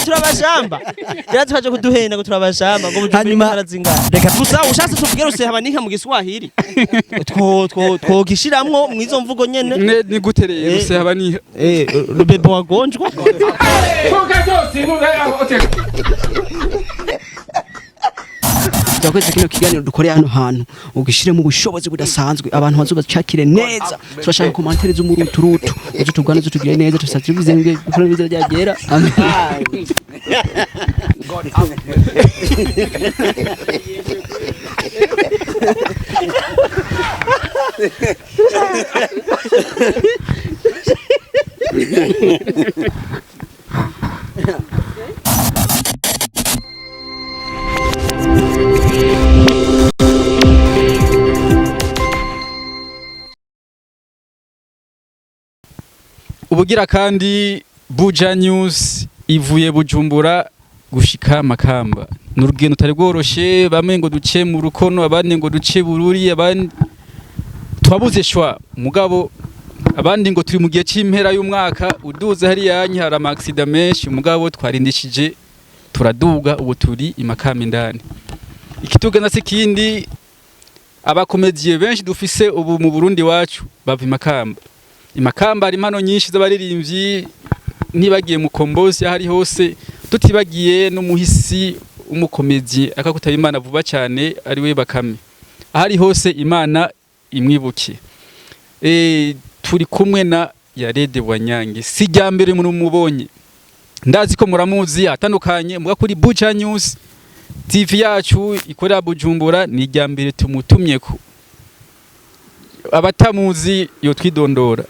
Turabashamba. Yarazi kwaje kuduhenda ngo turabashamba, ngo Bujumbura Hanyuma- intara zingana. Reka- Gusa ushatse tuvuge rusehaba mu Giswahili. Two twogishiramwo mwizo mvugo nyene. Ni gute rero? Eh. Rusehaba niha? Eh, rubebe wagonjwa. Turakoze. Kino kiganiro dukoreye hano hantu ugishiremo ubushobozi budasanzwe, abantu bazubacakire neza. Turashaka commentaire z'umuruturutu, uzo tugwana, uzo tugire neza, tusatire bizenge gukora biza byagera. Amen. Ubugira kandi Buja News ivuye Bujumbura gushika Makamba ni urugendo utari rworoshe. Bamwe ngo duce mu Rukono, abandi ngo duce Bururi, abandi twabuze shwa mugabo, abandi ngo turi mu gihe cy'impera y'umwaka, uduze hariya hari ama accident menshi. Mugabo twarindishije turaduga, ubu turi i Makamba indani. Ikitugana si kindi, abakomediye benshi dufise ubu mu Burundi wacu bava i Makamba. I Makamba hari impano nyinshi z'abaririmbyi, ntibagiye mu Kombozi aho ari hose, tutibagiye n'umuhisi umukomedi akakutaba Imana vuba cyane, ari we Bakame. Aho ari hose Imana imwibuke. Turi kumwe na Yarede Wanyange, si rya mbere mubonye, ndazi ko muramuzi atandukanye muga kuri Buja News TV yacu ikorera Bujumbura, ni irya mbere tumutumye ko abatamuzi yotwidondora.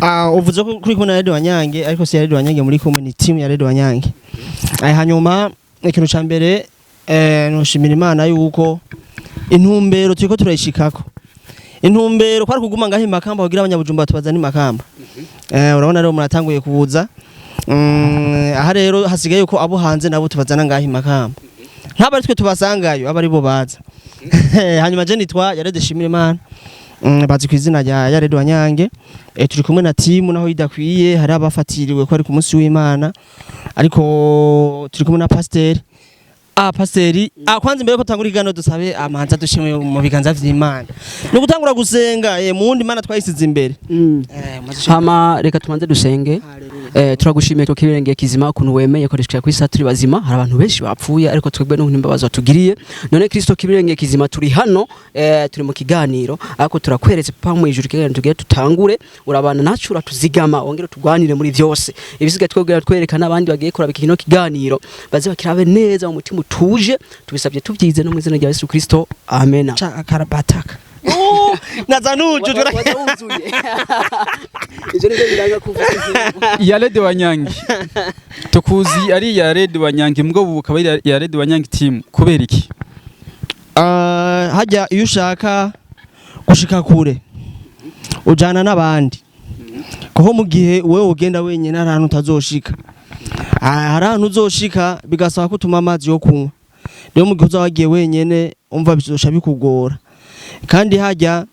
Ah, uvuze ko kuri kumwe na Yarede Wanyange, ariko si Yarede Wanyange muri kumwe, ni team ya Yarede Wanyange. Hanyuma ikintu ca mbere, noshimira Imana yuko intumbero turiko turayishikako. Intumbero kwari kuguma ngaho i Makamba kugira abanyabujumba tubazane i Makamba. Urabona rero muratanguye kubuza. Aha rero hasigaye yuko abo hanze nabo tubazana ngaho i Makamba. Ntaba ari twe tubasangayo, aba ari bo baza. Hanyuma je nitwa Yarede Shimira Imana. Bazi ku izina rya Yarede Wanyange. Turi kumwe na timu naho idakwiye, hari abafatiriwe ko ari ku munsi w'Imana. Ariko turi kumwe na pasiteri. Ah, pasiteri, kwanza imbere ko tangura ikiganiro dusabe amanza dushimwe mu biganza vy'Imana. Ni ugutangura gusenga, mu wundi Imana twayisize imbere. Hama reka tumanze dusenge. Turagushimiye ko kibirengeye kizima, ukuntu wemeye ko dushika kwisa turi bazima. Hari abantu benshi bapfuye, ariko twebwe n'ubu imbabazi watugiriye. None Kristo kibirengeye kizima, turi hano, turi mu kiganiro, ariko turakweretse pa mu ijuru. Ikiganiro tugiye tutangure, urabana nacu, uratuzigama, wongere tugwanire muri vyose. Ibisigaye twebwe twereka n'abandi bagiye kuraba kino kiganiro, baze bakirabe neza mu mutima utuje. Tubisabye tubyize no mu izina rya Yesu Kristo, amen. Cha karabataka. Oh, naza nujujwe. Wuzuye. Ivyo nivyo biranga kuvuga. Yarede Wanyange tukuzi ari Yarede Wanyange, mbwo ubu ukaba ari Yarede Wanyange team, kubera iki? Ah, hajya iyo ushaka gushika kure ujana n'abandi, kuko mu gihe wewe ugenda wenyine hari ahantu utazoshika. Ah, hari ahantu uzoshika bigasaba ko utuma amazi yo kunywa. Rero mu gihe uzaba wagiye wenyine, umva bizosha bikugora. Kandi hajya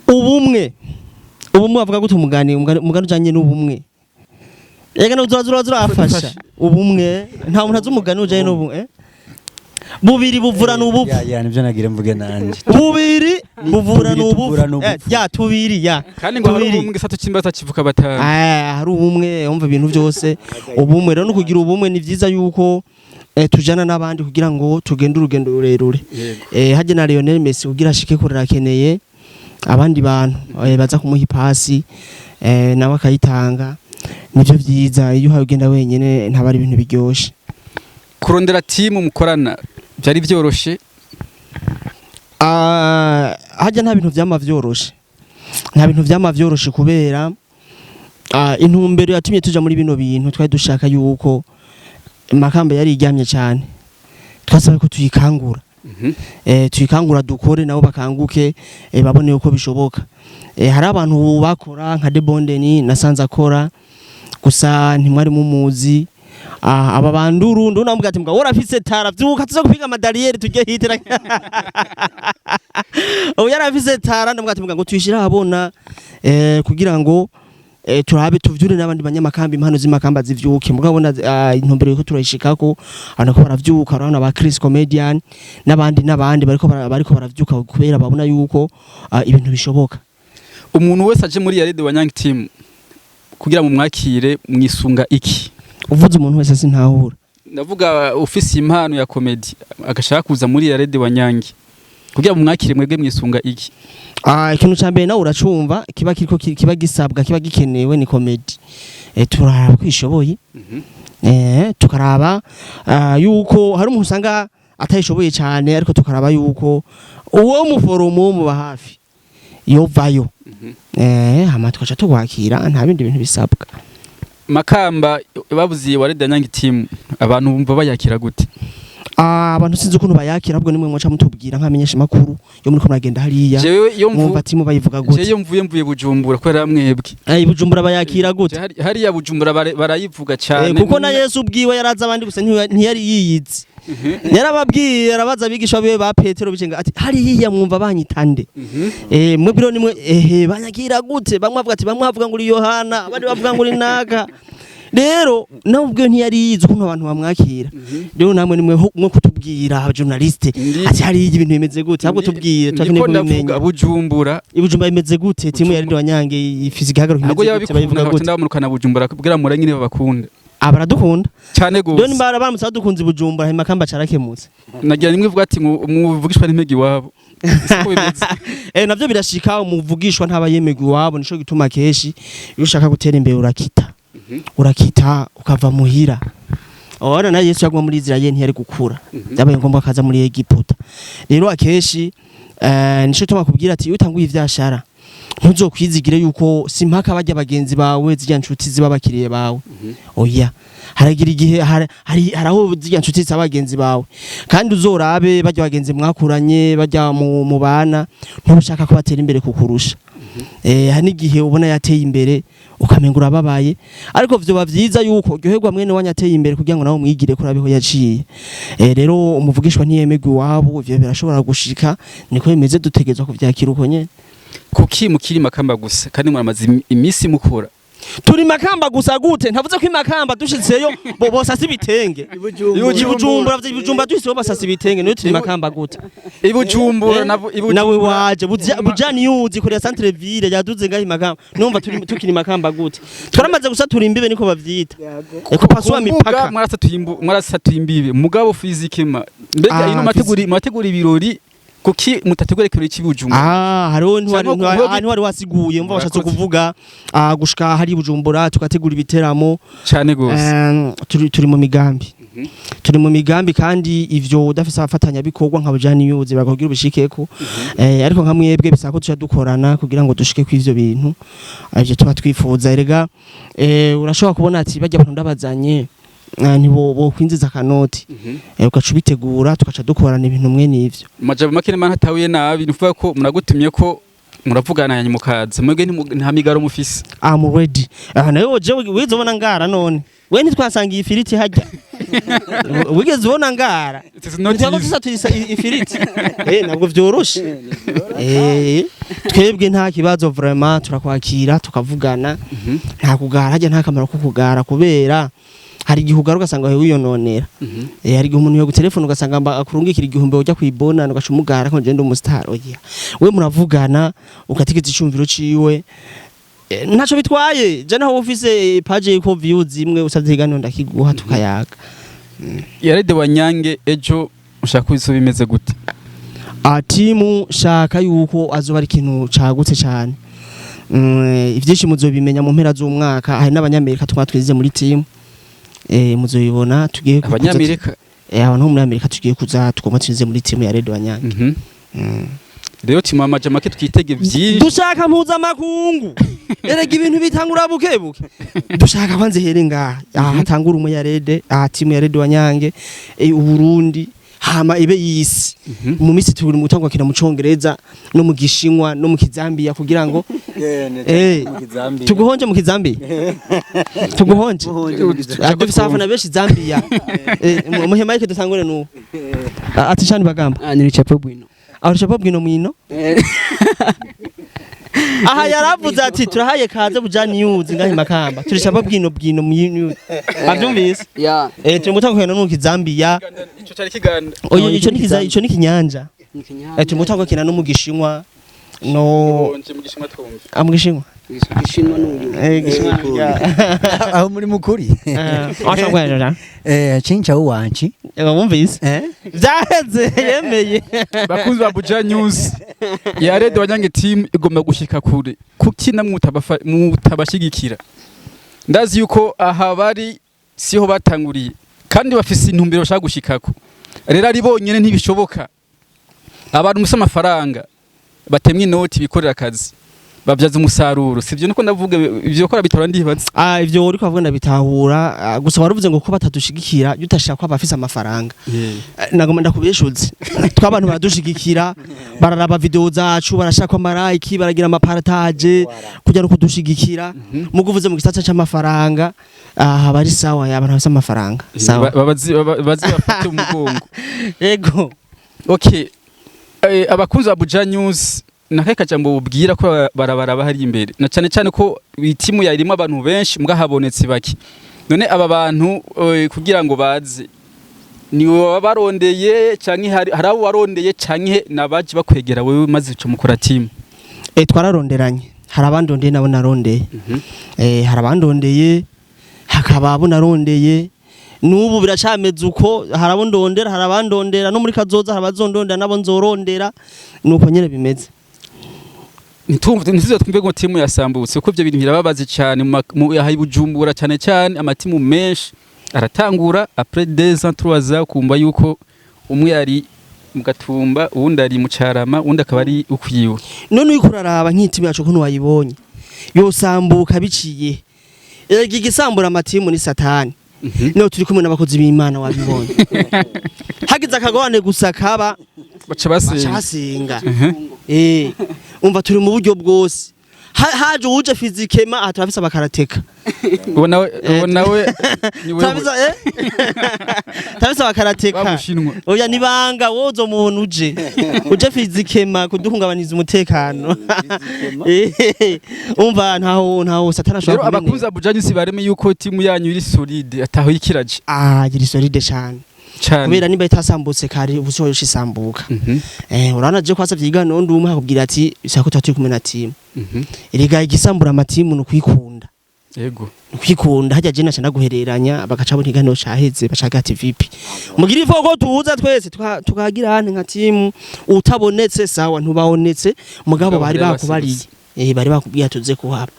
ubumwe, ubumwe bavuga gute? Umugani ujanye n'ubumwe. Ega no uzoza uraza urafasha ubumwe, nta muntu azi umugani ujanye n'ubumwe, eh? Bubiri buvura n'ubupfu. Ya, nivyo nagira mvuge nanje. Bubiri buvura Tubiri tuvura n'ubupfu. n'ubupfu. Ya tubiri ya. Kandi ngo hari Tubiri. ubumwe gisatu cy'imbata kivuka batanu. Ah, hari ubumwe, umva ibintu byose ubumwe. Rero no kugira ubumwe ni vyiza yuko tujana n'abandi kugira ngo tugende urugendo rurerure. Hajya na Lionel Messi kugira ashike kure arakeneye abandi bantu baza kumuha ipasi, nawe akayitanga. Nivyo vyiza, iyo uhawe ugenda wenyene ntaba ari ibintu biryoshe. Kurondera team mukorana byari byoroshe? Ah, hajya nta bintu vyama vyoroshe, nta bintu vyama vyoroshe, kubera intumbero yatumye tuja muri bino bintu, twari dushaka yuko Makamba yari iryamye cyane, twasaba ko tuyikangura. Tuyikangura, dukore nabo bakanguke, babone uko bishoboka. Hari abantu bakora nka Debondeni nasanze akora, gusa ntimwari mumuzi. Ah, aba banduru ndunamubwira ati: "Mbwa urafise tara, vyuka tuze kupiga amadariyeri tujye hitira." Ubu yarafise tara, ndamubwira ati: "Mbwa ngo tuyishire ahabona, kugira ngo Turabe tuvyure n'abandi banyamakamba, impano z'imakamba zivyuke. Mugabo intumbero yuko turayishikako, abantu ko baravyuka, urabona ba Chris Comedian n'abandi n'abandi bariko baravyuka kubera babona yuko ibintu bishoboka. Umuntu wese aje muri Yarede wa Nyange team, kugira mu mwakire mwisunga iki? Uvuze umuntu wese sintahura. Ndavuga ufise impano ya comedy agashaka kuza muri Yarede wa Nyange, kugira mu mwakire mwebwe mwisunga iki? Ikintu ca mbere nawe uracumva, kiba kiriko kiba gisabwa, kiba gikenewe ni comedy. Turaraba ko ishoboye, tukaraba yuko hari umuntu usanga atayishoboye cyane, ariko tukaraba yuko uwo muforomo muba hafi yovayo, hama tukaca tukwakira, nta bindi bintu bisabwa. Makamba babuziye Warede Nyange team, abantu bumva bayakira gute? Abantu sinzi ukuntu bayakira, ahubwo nimwe mwaca mutubwira nk'amenyesha makuru yo muri ko muragenda hariya. Jewe iyo mvu Mwumva timu bayivuga Jewe gute? iyo mvuye Bujumbura kubera mwebwe. Bujumbura bayakira gute? Hariya Bujumbura barayivuga cyane. Kuko na Yesu ubwiwe yaraza abandi gusa, ntiyari yiyizi. Yarababwiye, arabaza abigisha biwe ba Petero bicenga ati: "Hariya mwumva banyitande?" Mwebwe rero nimwe ehe banyakira gute? Bamwe bavuga ati, bamwe bavuga ngo uri Yohana, abandi bavuga ngo uri naka. Rero nawe ubwiwe ntiyari yizi ukuntu abantu bamwakira. Rero namwe nimwe mwe kutubwira journaliste ati hariya ibintu bimeze gute, ahubwo tubwire, turakeneye Ndiko ndavuga kubimenya. Bujumbura. Ibujumba bimeze gute? Timu ya Rero Wanyange ifise igihagararo Ntabwo kimeze yaba gute? Bayivuga bikunda gute? ndabamurukana Bujumbura kugira mure nyine babakunda. Abaradukunda. Cyane Rero gose. nimba baramutse badukunze i Bujumbura, hanyuma Makamba carakemutse. Nagira nimwe ivuga ati muvugishwa n'impegi iwabo, siko bimeze? Navyo birashika, umuvugishwa ntaba yemerwa iwabo. Nico gituma kenshi iyo ushaka gutera imbere urakita, urakita ukava muhira. Ora na Yesu yaguma muri Israel ntiyari gukura, byabaye ngombwa akaza muri Egiputa. Rero akenshi nico gituma kubwira ati iyo utanguye ivyashara ntuzokwizigire yuko simpaka bajya bagenzi bawe, zirya nshuti ziba bakiriye bawe. Oya, haragira igihe hari aho zirya nshuti zaba bagenzi bawe, kandi uzorabe bajya bagenzi mwakuranye, bajya mu bana, ntushaka ko batera imbere kukurusha. Hari n'igihe ubona yateye imbere ukamenga urababaye, ariko vyoba vyiza yuko uryoherwa mwene wanyu ateye imbere kugira ngo nawe mwigire kuri abiho yaciye. Rero umuvugishwa ntiyemerwa iwabo, ivyo birashobora gushika, niko bimeze, dutegerezwa kuvyakira uko nyene. Kuki mukiri Makamba gusa kandi muramaze iminsi mukora? Turi Makamba gusa gute? Ntavuze ko imakamba dushitseyo bo bosasa ibitenge. Ibujumbura, Ibujumbura dushitseyo basasa ibitenge, niyo turi Makamba gute? Ibujumbura nabo. Nawe waje Buja News kuriya centre ville yaduze ngaho Makamba, numva turi tukiri Makamba gute? Twaramaze gusa turi imbibe, niko bavyita. Eko pasua mipaka. Mwarasatuye imbibe, mugabo physiquement mbega ino murategura ibirori, kuki mutategura ikirori cy'ibujumbura? Hariho ntiwari Cyangwa ntiwari wasiguye, umva washatse Murakoze. kuvuga gushika hari Bujumbura tugategura ibiteramo. Cyane gose. Turi mu migambi, turi mu migambi, kandi ivyo udafise abafatanyabikorwa nka Buja News bakubwira ubishikeko. Ariko nka mwebwe bisaba ko tuja dukorana kugira ngo dushike ku ivyo bintu ivyo tuba twifuza. Erega urashobora kubona ati bajya abantu ndabazanye, ntibo bokwinjiza akanoti, ugaca ubitegura, tugaca dukorana ibintu mwe n'ivyo. Majambo make nimba ntatahuye nabi, ni ukuvuga ko muragutumye ko muravugana hanyuma mukaza mwebwe, nta migaro mufise? I'm ready. Aha nawe je wize ubona ngara none we ntitwasangiye ifiriti hajya? Wigeze ubona ngara? It is not Ntabwo easy. tuza turisa ifiriti, ntabwo vyoroshe. Twebwe nta kibazo vraiment, turakwakira tukavugana. Nta kugara hajya, nta kamaro ko kugara, kubera hari igihe ugara ugasanga wewe wiyononera. Hari igihe umuntu yo telefone ugasanga akurungikira 1000 ujya kwibona, ugaca umugara ko ngende umustar. Oya, we muravugana ugategeza icumviro ciwe. Ntaco bitwaye, je naho ufise page yuko views imwe usavye ikiganiro ndakiguha tukayaga. Yarede Wanyange ejo ushaka ko izo bimeze gute? Timu shaka yuko azoba ari ikintu cagutse cyane. Ivyinshi muzobimenya mu mpera z'umwaka. Hari n'abanyamerika twaba twize muri timu, muzobibona tugiye Abanyamerika? Abantu bo muri Amerika tugiye kuza tugomba twize muri timu ya Red Wanyange. Rero timu amaja make twitege vyinshi. Dushaka mpuzamakungu. Erega ibintu bitangura buke buke, dushaka kwanze here ngaha aha hatangura umwe ya Red, aha timu ya Red Wanyange, Uburundi, hama ibe yisi. Mu minsi turi mu gutangwa kina mu Congereza no mu Gishinwa no mu Kizambia kugira ngo tuguhonje mu Kizambia, tuguhonje. Dufise abafana benshi Zambia. Muhe mike dutangure nuwo ati shani bagamba. Ah, nilichapo bwino. Aho chapo bwino mwino. Aha yaravuze ati turahaye kaze Buja News ngahe Makamba, turishaba bwino bwino mu news, avyumvise? Ya. Turi mutangukana no mu Kizambia. Ico cari kiganda. Oyo, ico ni kiza, ico ni kinyanja. Ni Kinyanja. Turi mutangukana no mu Gishinwa no Bonje mu Gishinwa twumva. Ah, mu Gishinwa. Gishinwa n'uyu. Gishinwa. Aho muri mukuri. Ashobora. Chincha uwanchi. Wumvise? Eh. Vyaheze, yemeye. Bakunzi ba Buja News, ya Red Wanyange team igomba gushika kure. Kuki namwe mutabashigikira? Ndazi yuko aha bari siho batanguriye, kandi bafise intumbero bashaka gushikako. Rero ari bonyene ntibishoboka. Abantu musa amafaranga, batemwe inoti, bikorera akazi, babyaza umusaruro. Sivyo nuko ndavuga ivyo gukora bitora, ndibaza. Ah, ivyo uriko avuga ndabitahura. Gusa waravuze ngo ko batadushigikira utashaka ko abafise amafaranga. Nagomba ndakubeshuze, twabantu baradushigikira, bararaba video zacu, barashaka ama like, baragira ama partage kugira ngo kudushigikira. Muguvuze mu gisata c'amafaranga, ah, bari sawa, abantu bafise amafaranga sawa. Bazi bafate umugongo. Yego. Okay, abakunzi ba Buja News, nakahe kajambo bubwira ko barabara bahari imbere, na cyane cyane ko itimu yarimo abantu benshi mbwa habonetse bake? None aba bantu, kugira ngo baze, ni wowe barondeye canke hari abo warondeye, canke nabaje bakwegera wewe maze uca mukora team? Twararonderanye, hari abandondeye nabo narondeye. Hari abandondeye, hakaba abo narondeye. N'ubu biracameze uko, hari abo ndondera, hari abandondera, no muri kazoza hari abazondondera nabo nzorondera. Nuko nyene bimeze. Ntitumve, ntizo twumve ngo timu yasambutse, kuko ivyo bintu birababaza cyane mu aha i Bujumbura cyane cyane. Amatimu menshi aratangura, après 2 ans, 3 ans, kumva yuko umwe ari mu Gatumba, uwundi ari mu Carama, uwundi akaba ari ukwiwe. None uriko uraraba nk'itimu yacu ukuntu wayibonye, yosambuka biciye? Erega igisambura amatimu ni Satani. Niyo turi kumwe n'abakozi b'Imana, wabibonye, hagize akagorane gusa kaba baca baca basenga. Basenga. Umva, turi mu buryo bwose. Haje uwuje physiquement, aha turafise abakarateka. Uwo nawe ni wewe. Turafise turafise abakarateka. Bamushinwa. Oya, nibanga wozo muntu uje physiquement kuduhungabaniza umutekano. Umva, ntaho Satani Rero ashobora kumenera. abakunzi ba Buja News bareme yuko timu yanyu iri solide, ataho ikiraje. Ah, iri solide cyane. Cyane. Kubera nimba itasambutse kare, ubu siho yoshisambuka. Urabona je kwasavye igano ndi umwe akubwira ati bisaba ko tuba turi kumwe na timu. Erega igisambura amatimu ni ukwikunda. Ni ukwikunda. Hajya je naca ndaguhereranya, bagaca bona iganiro caheze, bacaga ati vipi, mugira ifoko tuza twese tukagira hante nka timu. Utabonetse sawa, ntubabonetse, mugabo Mugabo bari bari bakubariye, bari bakubwiye tuze kuhaba.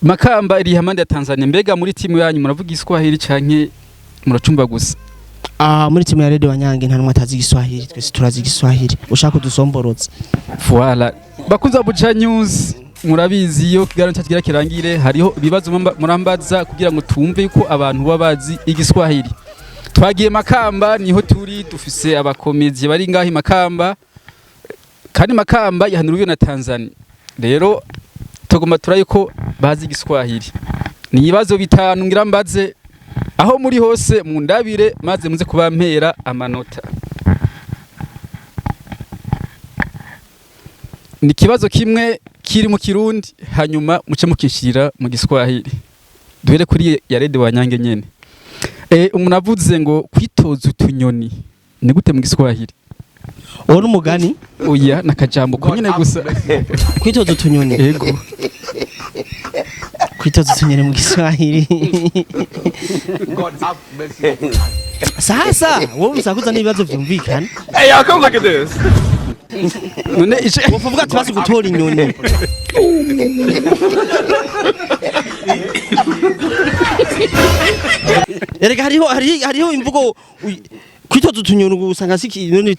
Makamba iri hamande ya Tanzania. Mbega muri timu yanyu muravuga Iswahili canke muracumba gusa? Ah, muri timu ya Radio Wanyange nta numwe atazi Igiswahili, twese turazi Igiswahili, ushaka kudusomborotsa. Voilà. Bakunzi ba Buja News, murabizi, iyo kiganiro cyacu kigira kirangire hariho ibibazo murambaza kugira ngo tumve yuko abantu baba bazi Igiswahili. Twagiye Makamba, niho turi, dufise abakomezi bari ngaho i Makamba, kandi Makamba yahanuriwe na Tanzania. Rero tugomba turaye ko bazi Igiswahili. Ni ibibazo bitanu ngira mbaze, aho muri hose mundabire maze muze kubampera amanota. Ni ikibazo kimwe kiri mu Kirundi, hanyuma muce mukishira mu Giswahili. Duhere kuri Yarede Wanyange nyene. Umuntu avuze ngo kwitoza utunyoni ni gute mu Giswahili? Uwo ni umugani? Oya, nakajambo ko nyene gusa. Kwitoza utunyoni? Yego. Kwitoza utunyoni mu Giswahili. Sasa wowe usakuza n'ibibazo vyumvikana. Hey, y'all, come look at this. None ico Wovuga ati basi gutora inyoni. Erega hariho imvugo kwitoza utunyoni usanga siki none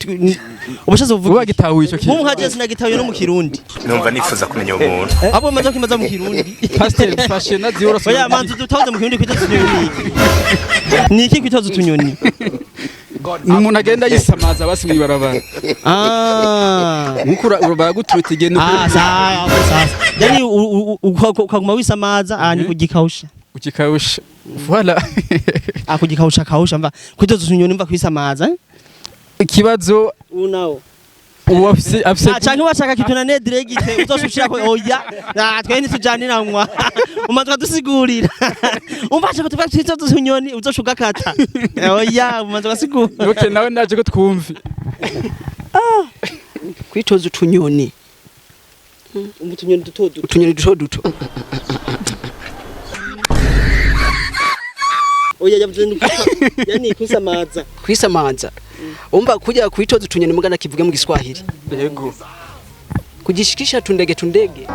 ubushaze buvuga Wowe wagitahuye ico nkubu kintu? Nka je sinagitahuye no mu Kirundi. Numva nifuza kumenya uwo muntu. Abo maze kimaza mu Kirundi. Pasteur fashe na ziora. Oya, manzu dutahuze mu Kirundi, kwitoza utunyoni ni iki? Kwitoza utunyoni. Ni umuntu agenda yisamaza basi mwibarabara. Ah. Nkuko baraguturutse igenda. Ah, sawa sasa, yani ukaguma wisamaza, ah, ni kugikausha. Ukikausha, voilà. Ah, kugikausha kausha, mva kwitoza utunyoni, mva kwisamaza, eh? Ikibazo Unawo. Ubu afise Ah, canke washaka kitunane direct, uzoshishira ko oya. Ah, twe ntitujaniranwa, umanza ukadusigurira. Umva, shaka tuvuga twita tunyoni, uzoshugakata oya, umanza ugasigura. Okay, nawe naje ko twumve. Kwitoza utunyoni. Utunyoni duto duto. Utunyoni duto duto. Oya, yavuze ni yani kwisamaza. Kwisamaza, umva, kujya kwitoza utunyoni mugana kivuge mu Giswahili. Yego. Kujishikisha tundege tundege.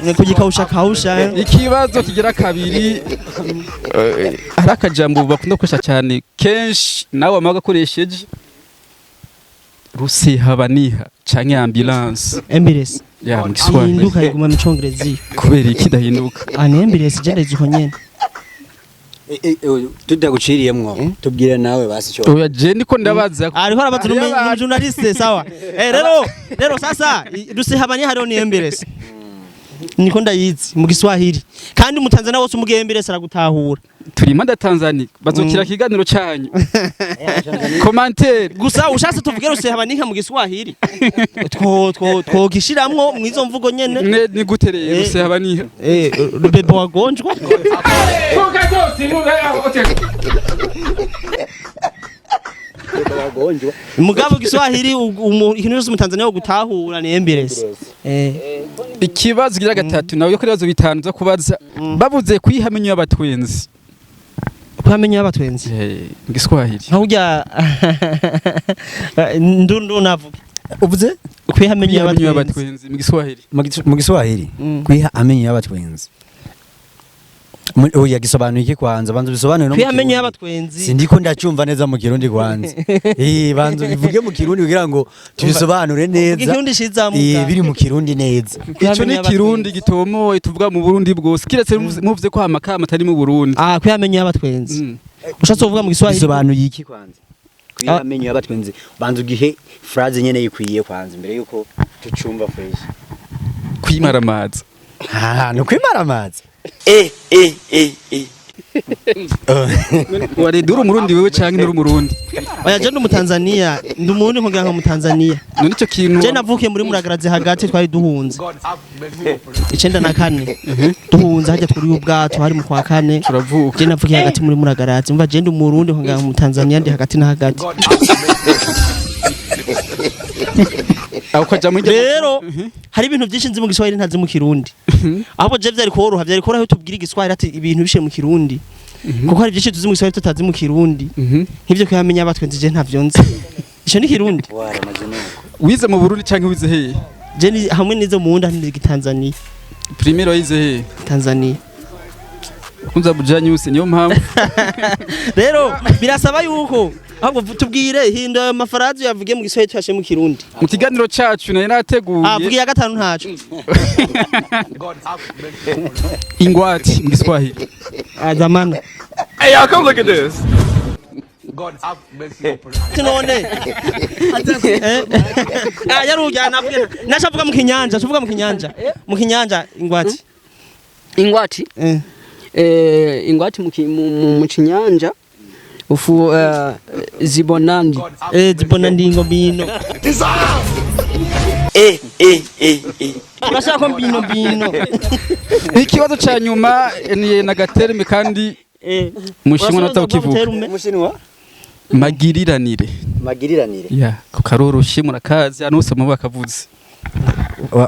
Ni kujikausha kausha, eh. Ikibazo kigira kabiri, hari akajambo bakunda gukoresha cyane kenshi, nawe wamaga gakoresheje, rusihabaniha canke ambulance. Ambulance. Ya, mu Giswahili. Ihinduka, iguma mu Congereza. Kubera iki idahinduka? Ah, ni ambulance, je ndazi uko nyene. Tudaguciriyemwo, tubwire nawe basi cyo. Oya, je ndiko ndabaza. Ariko arabaza ni journaliste, sawa. Rero sasa rusihabaniha hariho ni ambulance, niko ndayizi mu Giswahili, kandi mu Tanzania wose umugiye ambulance aragutahura. Turi impande ya Tanzania, bazokira ikiganiro canyu commentaire. Gusa ushatse tuvuge rusihabaniha mu Giswahili, two twogishiramwo mwizo mvugo nyene. Ne ni gute rero? Eh. Rusihabaniha. Rubebe wagonjwa. Mugabo Giswahili, ikintu cyose mu Tanzania gutahura ni ambulance. Ikibazo kigira gatatu, nawe ko ibibazo bitanu zo kubaza, bavuze kwihamenyo y'abatwenzi. Kwamenya abatwenzi. Mu Giswahili. Nka burya ndundu navuga. Uvuze? Kwihamenyo kwihamenyo y'abatwenzi. Y'abatwenzi mu Giswahili. Mu Giswahili? Kwiha amenyo y'abatwenzi. Oya, gisobanuye iki kwanza? Banza bisobanure no mu Kwihamenyo Kirundi. y'abatwenzi. Sindiko ndacyumva neza mu Kirundi kwanza. Banza bivuge mu Kirundi kugira ngo tubisobanure neza. Ikirundi ciza muga. Biri mu Kirundi neza. Ico ni Kirundi gitomoye tuvuga mu Burundi bwose, kiretse muvuze ko amakama atari mu Burundi. Ah, kwihamenyo y'abatwenzi. Ushatse kuvuga mu Giswahili. Bisobanuye iki kwanza? Kwiha amenyo y'abatwenzi. Banza ugihe phrase nyene yikwiye kwanza imbere yuko tucumva fresh. Kwimaramaza. Ah, no kwimara amazi. Wareda uri Umurundi wewe canke nturi Umurundi? Oya, je ndi Umutanzania, ndi Umurundi nkongera nka Umutanzania. None ico kintu Je navukiye muri Muragarazi hagati, twari duhunze 94, duhunze hajya twuriye ubwato, hari mu kwa kane. Turavuka. Je navukiye hagati muri Muragarazi. Umva, je ndi Umurundi nkongera nka Umutanzania, ndi hagati na hagati. Aho ukaja muri Rero hari ibintu byinshi nzi mu Giswahili ntazi mu Kirundi. Ahubwo je vyari koroha iyo tubwira Igiswahili ati ibintu bishe mu Kirundi, kuko hari byinshi tuzi mu Giswahili tutazi mu Kirundi. Nk'ivyo kuyamenya abatwenzi, je ntavyo nzi, ico ni Kirundi. Waramaze nuko. Wize mu Burundi canke wize hehe? Je ni hamwe nizo mu nda ni Tanzania. Primaire wayize hehe? Tanzania. Kunza Buja News, niyo mpamvu. Rero birasaba yuko ahubwo tubwire, hinda ayo mafaranga yavuge mu Giswahili tuyashe mu Kirundi. Mu kiganiro cacu nari Ah, nateguye. vuga iya gatanu, ntaco. Ingwati mu Giswahili. Ah, zamana. Hey, y'all, come look at this. None ah, yarujya navuge nashavuga mu Kinyanja, shavuga mu Kinyanja ingwati. Ingwati. Ingwati mu Kinyanja ufu zibonandi. Zibona ndingo bino. Urashaka ko mbino mbino. Ikibazo ca nyuma ni nagaterme kandi mushinwa natakivuga. Umushinwa? Magiriranire. Magiriranire. Ya, kukaroroshe, murakazi hano hose mu bakavuze.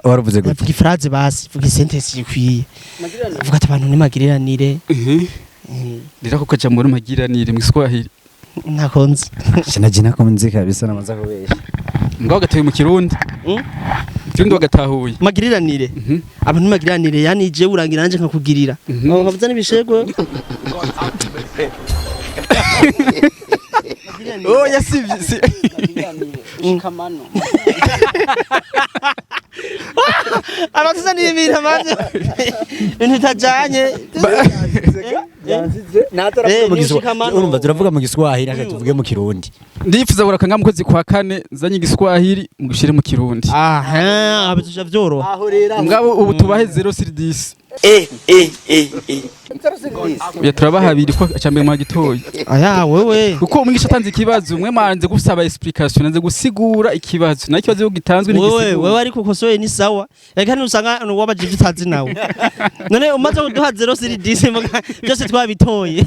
Waruvuze gute? Vuga ifraze basi, vuga sentence ikwiye. Vuga ati abantu ni magiriranire. Rero ko kaja muri magiriranire mu Giswahili. Ntakonzi. Sina ko nzi kabisa, namaza kubesha. Ngaho gataye mu Kirundi. Mu Kirundi wagatahuye. Magiriranire. Abantu magiriranire, yani je urangira nanje nkakugirira. Aho nkavuza n'ibishego. Oya, si si. Shikamano. Abatuzaniye ibintu amaze ibintu bitajanye. Mu Giswahili. Nishikamano. Urumva turavuga mu Giswahili, reka tuvuge mu Kirundi. Ndifuza buraka nga mu kwezi kwa kane nzanye Igiswahili mugishire mu Kirundi. Aha, abituja vyoroha. Aho rero. Ngabo ubu tubahe 0 sur 10. Oya, turabaha abiri ko acambere mwagitoye. Aya wewe. Kuko umwigisha atanze ikibazo, umwe mwanze gusaba explication, nanze gusigura ikibazo, naho ikibazo iyo gitanzwe Wewe ntigisigura. Wewe ariko ukosoye ni sawa, reka nusanga wabajije ibyo utazi nawe. None umaze kuduha 0 sur 10 muga byose twabitoye,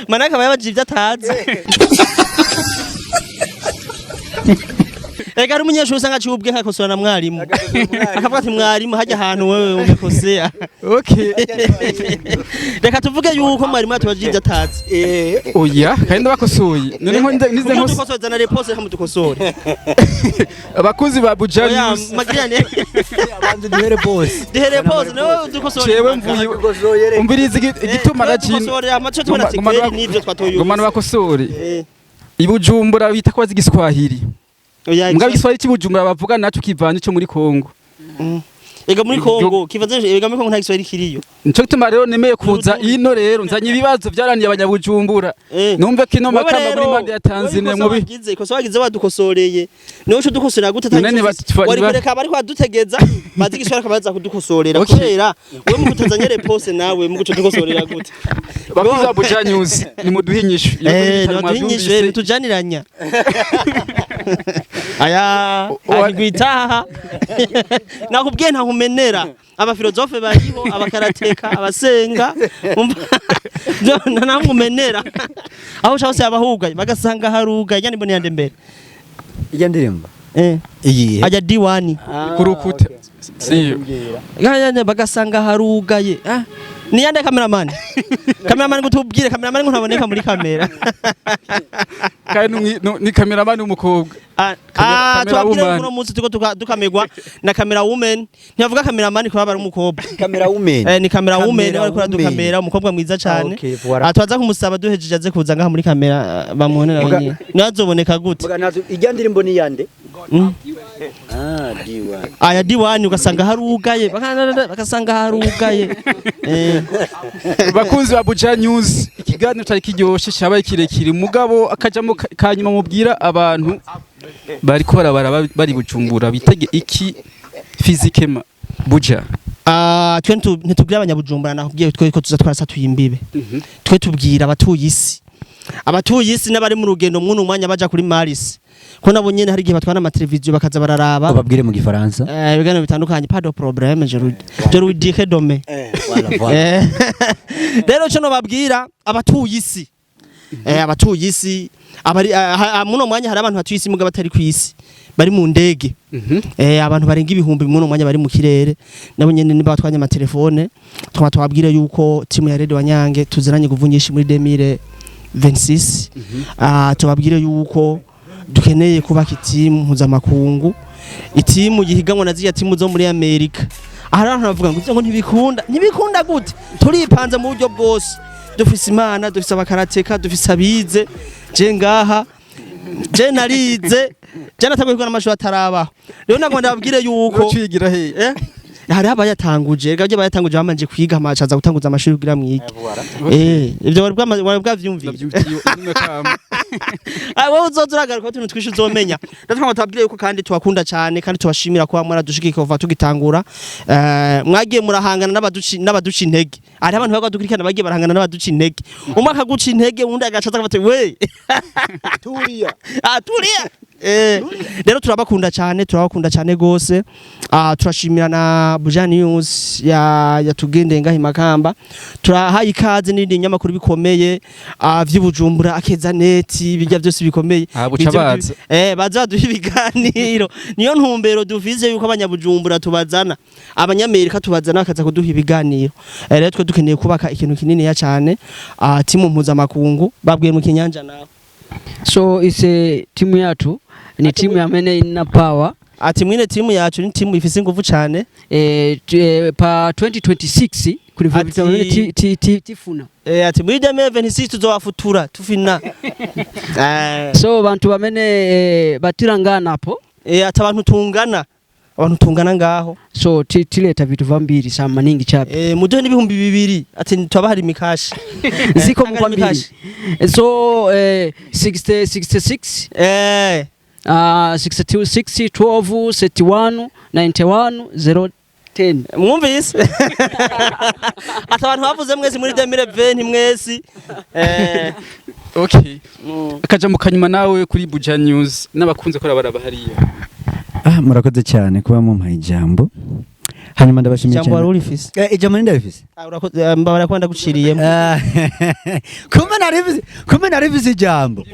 manaka akaba yabajije ibyo atazi. Reka hari umunyeshuri usanga aciye ubwe akakosora na mwarimu, akavuga ati: "Mwarimu, hajya ahantu wewe umekosea." Okay. Reka tuvuge yuko mwarimu yatubajije ibyo atazi. Oya, kandi ndabakosoye. None nko nize Kuko nko dukosoza na réponse hamwe dukosore. Abakunzi ba Buja Oya. News. Magirane. Abanze duhere bose. Duhere pause nawe dukosore. Cewe mvuye, umviriza igituma rajini. Dukosore amaco tubona ati kweri nivyo twatoye. Ngomana bakosore. Ibujumbura bita ko bazi Igiswahili. Oya. Mugabo Igiswahili cy'Ibujumbura bavuga naco kivanye cyo muri Kongo. Ega muri Kongo kivaze, ega muri Kongo nta Giswahili kiriyo. Nico gituma rero nemeye kuza ino, rero nzanye ibibazo byaraniye abanyabujumbura. Numve ko ino Wewe Makamba rero, muri mande ya Tanzania wewe mubi. ikosa wagize wadukosoreye. Niwe uco dukosorera gute? None Wari kureka bari kwadutegeza bazi Igiswahili akabaza kudukosorera. Okay. Kubera wewe mu kutazanye réponse, nawe mu guco dukosorera gute? Bakunzi ba Buja News, nimuduhe inyishu. Iyo Nibaduhe inyishu tujaniranya aya ahigwitaha. Nakubwiye ntahumenera abafilozofe bariho, abakarateka, abasenga, ntamumenera aho ushaka hose yabahugaye bagasanga harugaye yani mbone yande mbere. Ijya ndirimbo iyihe? Ajya D1. Ku rukuta siyo? Ganya bagasanga harugaye. Ah, ni yande cameraman? Cameraman ngo tubwire, cameraman ngo ntaboneka muri kamera. Kandi ni cameraman w'umukobwa. Ah, Camera tubabwire woman. uno munsi turiko dukamerwa na camera woman. Ntibavuga cameraman kuba bari umukobwa. Camera woman. Ni camera woman. Camera Bariko woman. dukamera umukobwa mwiza cyane. Okay, voilà. Ah, twaza kumusaba duhejeje aze kuza ngaha muri kamera, bamuhonera wenyine. Nazoboneka gute? Muga nazo ijya ndirimbo ni yande? Mm. Ah, D1. Aya D1 ugasanga harugaye, bagasanga harugaye. Bakunzi ba Buja News, ikiganiro cyari kiryoshe, cyabaye kirekire, mugabo akajamo kanyuma mubwira abantu bariko barabara bari Bujumbura bitege iki physiquement Buja. Ah, twe ntitubwira abanyabujumbura, nakubwiye twe ko tuza twarasatuye imbibe. Twe tubwira abatuye isi. Abatuye isi n'abari mu rugendo mw'uno mwanya baja kuri Mars. Ko nabo nyene hari igihe batwara amateleviziyo bakaza bararaba. Ubabwire mu Gifaransa. Ibiganiro bitandukanye, pas de problème, je lui dirai demain. Voilà, voilà. Rero cyo nobabwira abatuye isi. Abatuye isi abari muno mwanya, hari abantu batuye isi mugabo batari ku isi. Bari mu ndege. Abantu barenga ibihumbi muno mwanya bari mu kirere. Nabo nyene niba batwanye amatelefone, twaba twabwire yuko timu ya Radio Wanyange tuziranye nguvu nyinshi muri 2026. Ah, tubabwire yuko dukeneye kubaka itimu mpuzamakungu, itimu yihiganwa na ziriya timu zo muri Amerika. Aha abantu bavuga ngo ivyo ngo ntibikunda. Ntibikunda gute? Turipanze mu buryo bwose, dufise Imana, dufise abakarateka, dufise abize. Je ngaha je narize, je natanguye kwiga n'amashuri atarabaho. Rero nagomba ndababwire yuko Ucigira he? Hariho abayatanguje, rega abayatanguje bamanje kwiga, amacaza gutanguza amashuri kugira mwige. Ivyo wari bwavyumviye? Ndavyumviye nimwe kama. Ah, wowe uzoza uragaruka utuntu twinshi uzomenya. Rero twaba tubabwire yuko kandi tubakunda cyane, kandi tubashimira kuba mwaradushigikiye kuva tugitangura. Mwagiye murahangana n'abaduca intege. Hari abantu bagwa dukurikirana bagiye barahangana n'abaduca intege. Umwe akaguca intege, uwundi agaca aza akavuga ati: "We Turiya. Ah, turiya." Rero turabakunda cyane, turabakunda cyane gose. Ah, turashimira na Buja News ya yatugendeye ngaho i Makamba. Turahaye ikaze n'ibindi binyamakuru bikomeye, ah, vy'Ibujumbura, Akeza Net, bijya byose bikomeye. Ah, buca baza. Baza baduha ibiganiro. Niyo ntumbero duvize yuko abanyabujumbura tubazana, abanyamerika tubazana bakaza kuduha ibiganiro. Rero twe dukeneye kubaka ikintu kininiya cyane, ah, timu mpuzamakungu. Babwiye mu kinyanja nawe. So ise timu yacu ni timu yamene ina power. Ati mwine timu yacu ni timu ifise ingufu cyane. Pa 2026 kuri tifuna. Ati muri 2026 tuzobafutura tufina. So bantu bamene batirangana apo. Ati abantu tungana ngaho. So tileta vitu vambiri sa maningi chape. Muduhe n'2000, ati twaba hari imikashi. Ziko Tangana mkwambiri. imikashi. So 60 66 62 60 12 71 91 03. 10. Mwumvise ati abantu bavuze mwese muri 2020 mwese. Okay, akajambo kanyuma nawe kuri Buja News n'abakunze ko baraba hariya. Ah, murakoze cyane kuba mumpaye ijambo. Hanyuma ndabashimiye Ijambo wari cyane. urifise? Eh, ijambo ndabifise. Ah, urakoze, mbabara ko ndaguciriyemo. Ah, kumbe narifise ijambo.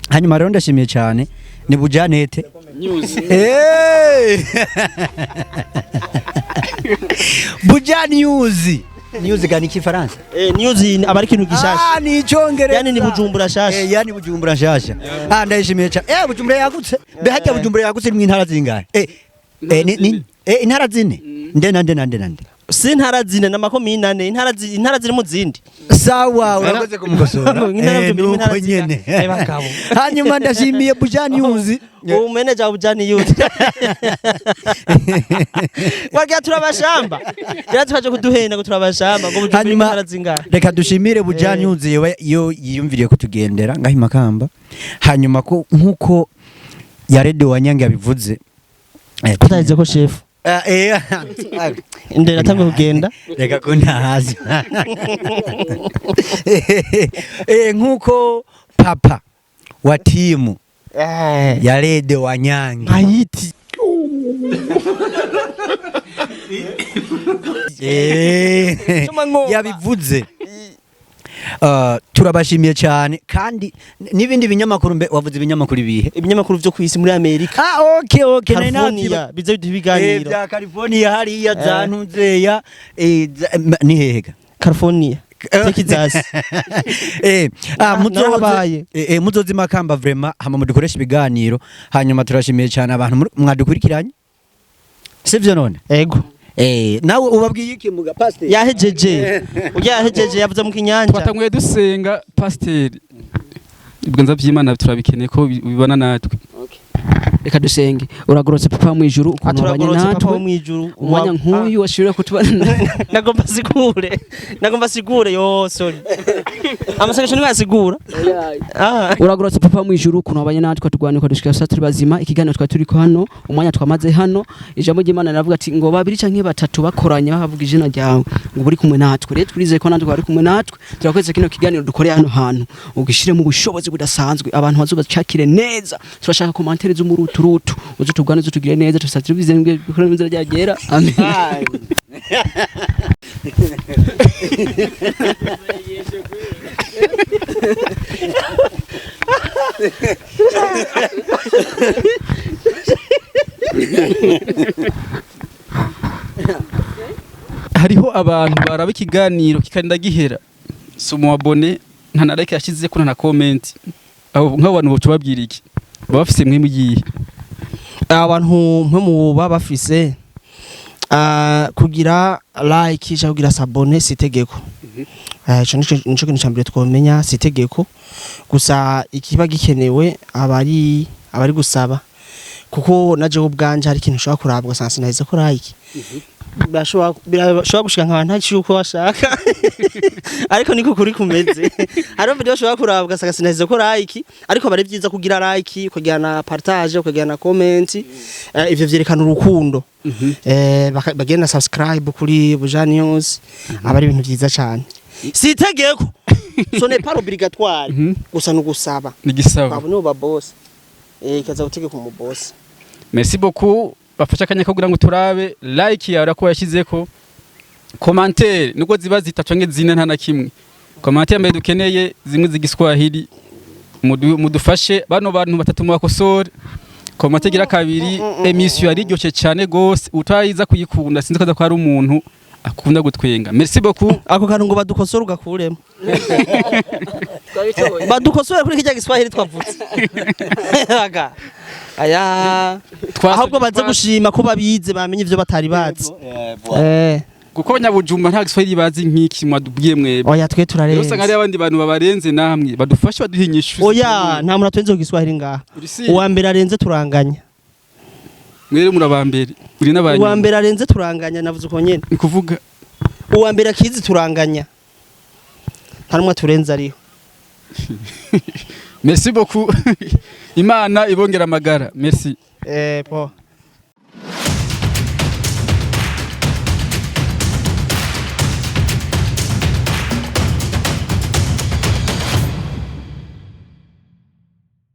Hanyuma rero ndashimiye cyane ni Bujanete News. Hey! Buja News. News gani kifaransa? News aba ari ikintu gishasha. Ah, ni icongereza. Yani ni Bujumbura shasha. Eh, yani Bujumbura shasha. Ah, ndayishimiye cyane. Bujumbura yagutse. Mbe hajya Bujumbura yagutse ni intara zingahe? Ni intara zine. Nde na nde na nde na nde. Si intara zine, n'amakomine ane, intara ziri mu zindi. Sawa, urakoze kumukosora. Intara zibiri, intara Nuko nyene. Bagabo. Hanyuma ndashimiye Buja News. Ubu manager wa Buja News. Wagira turabashamba. Yaratwaje kuduhenda ngo turabashamba ngo Bujumbura Hanyuma intara zingahe. reka dushimire Buja News yewe yo yiyumviriye kutugendera ngaho Makamba. Hanyuma ko nkuko Yarede Wanyange yabivuze, Kutahize ko chef. Indera atangiye kugenda. Reka kuntahaza. Nkuko papa wa timu Yarede Wanyange Ayiti. Chuma ngoma. Yabivuze, turabashimiye cyane kandi n'ibindi binyamakuru. Mbe wavuze ibinyamakuru ibihe? Ibinyamakuru vyo kwisi muri Amerika. Ah, okay, nari California bize biduha ibiganiro. Bya California hariya za ntuzeya, ni hehega? California. Texas. Ah, muzoze Narahabaye. Muzoze Makamba vraiment, hama mudukoresha ibiganiro. Hanyuma turashimiye cyane abantu mwadukurikiranye, sivyo none? Ego. Nawe ubabwiye iki muga pastor? Yahejeje. Urya yahejeje yavuze mu kinyanja. Twatanguye dusenga, pasiteri, ibiganza by'Imana turabikeneye ko bibana natwe. Reka dusenge. Uragorotse Papa mu ijuru, ukuntu wabanye Aturagorotse Papa wo natwe mu ijuru. umwanya nk'uyu washirira kutubana. Nagomba sigure. Nagomba sigure yo, sorry. Amasengesho niwe yasigura. Ah. Uragorotse Papa mu ijuru, ukuntu wabanye natwe turwanira ukadushikira saa turi bazima. Ikiganiro twari turiko hano, umwanya twamaze hano, ijambo ry'Imana riravuga ati ngo babiri canke batatu bakoranye bahavuga izina ryawe ngo uri kumwe natwe. Rero twizeye ko natwe bari kumwe natwe. Turakweze kino kiganiro dukoreye hano hantu ugishiremo ubushobozi budasanzwe, abantu bazobacakire neza. Turashaka commentaire z'umuruturutu, uzutugwane, uzutugire neza. Tusatire bizembwe bikora mu nzira ryagera. Amen. Hariho abantu baraba ikiganiro kikarinda gihera, si umu abonné, nta na like yashize ko, nta na comment. Abo nk'abo bantu boca babwira iki? Baba bafise mwe mugiye? Abantu mwe mu baba bafise, kugira like cyangwa kugira s'abonner si itegeko. Ico nico kintu ca mbere twomenya, si itegeko. Gusa ikiba gikenewe abari abari gusaba, kuko naje ubwanje hari ikintu ushobora kuraba ugasanga sinaheze ko like. Birashobora gushika nkaba ntaciye uko washaka, ariko niko kuri kumeze. Hariho video ushobora kuraba ugasanga sinaheze ko like, ariko bari byiza kugira like, ukagira na partage, ukagira na comment. Ivyo vyerekana urukundo. Bagenda na subscribe kuri Buja News, aba ari ibintu vyiza cyane. Si itegeko, ce n'est pas obligatoire, gusa ni ugusaba. Ni gisaba. Abo nibo ba boss, kaza gutegeka umu boss. Merci beaucoup. Bafashe akanya ko kugira ngo turabe like yawe ko yashizeko, commentaire nubwo ziba zitatu canke zine, nta na kimwe. Commentaire mbere dukeneye zimwe z'igiswahili. Mudufashe bano bantu batatu mubakosore. Commentaire gira kabiri: émission yariryoshye cyane gose, utayiza kuyikunda sinzi ko ari umuntu akunda gutwenga. Merci beaucoup. Ako kantu ngo badukosore ugakuremo, badukosore kuri kijya giswahili twavutse. Aga. Aya, ahubwo baze gushima ko babize, bamenye ivyo batari bazi. Kuko abanyabujumba nta giswahili bazi nk'iki mwadubwiye mwebwe. Oya, twe Rero usanga hari turarenze. abandi bantu babarenze, namwe badufashe baduhe inyishu. Oya, nta muntu aturenze ku giswahili ngaha. Uri Uwa mbere arenze turanganya. Mwere murabambere uri Uwa n'abanyuma. mbere arenze turanganya, navuze uko nyene. Ni kuvuga Uwa mbere akizi turanganya, nta numwe aturenze ariho. Merci beaucoup, Imana ibongera amagara. Merci. Po.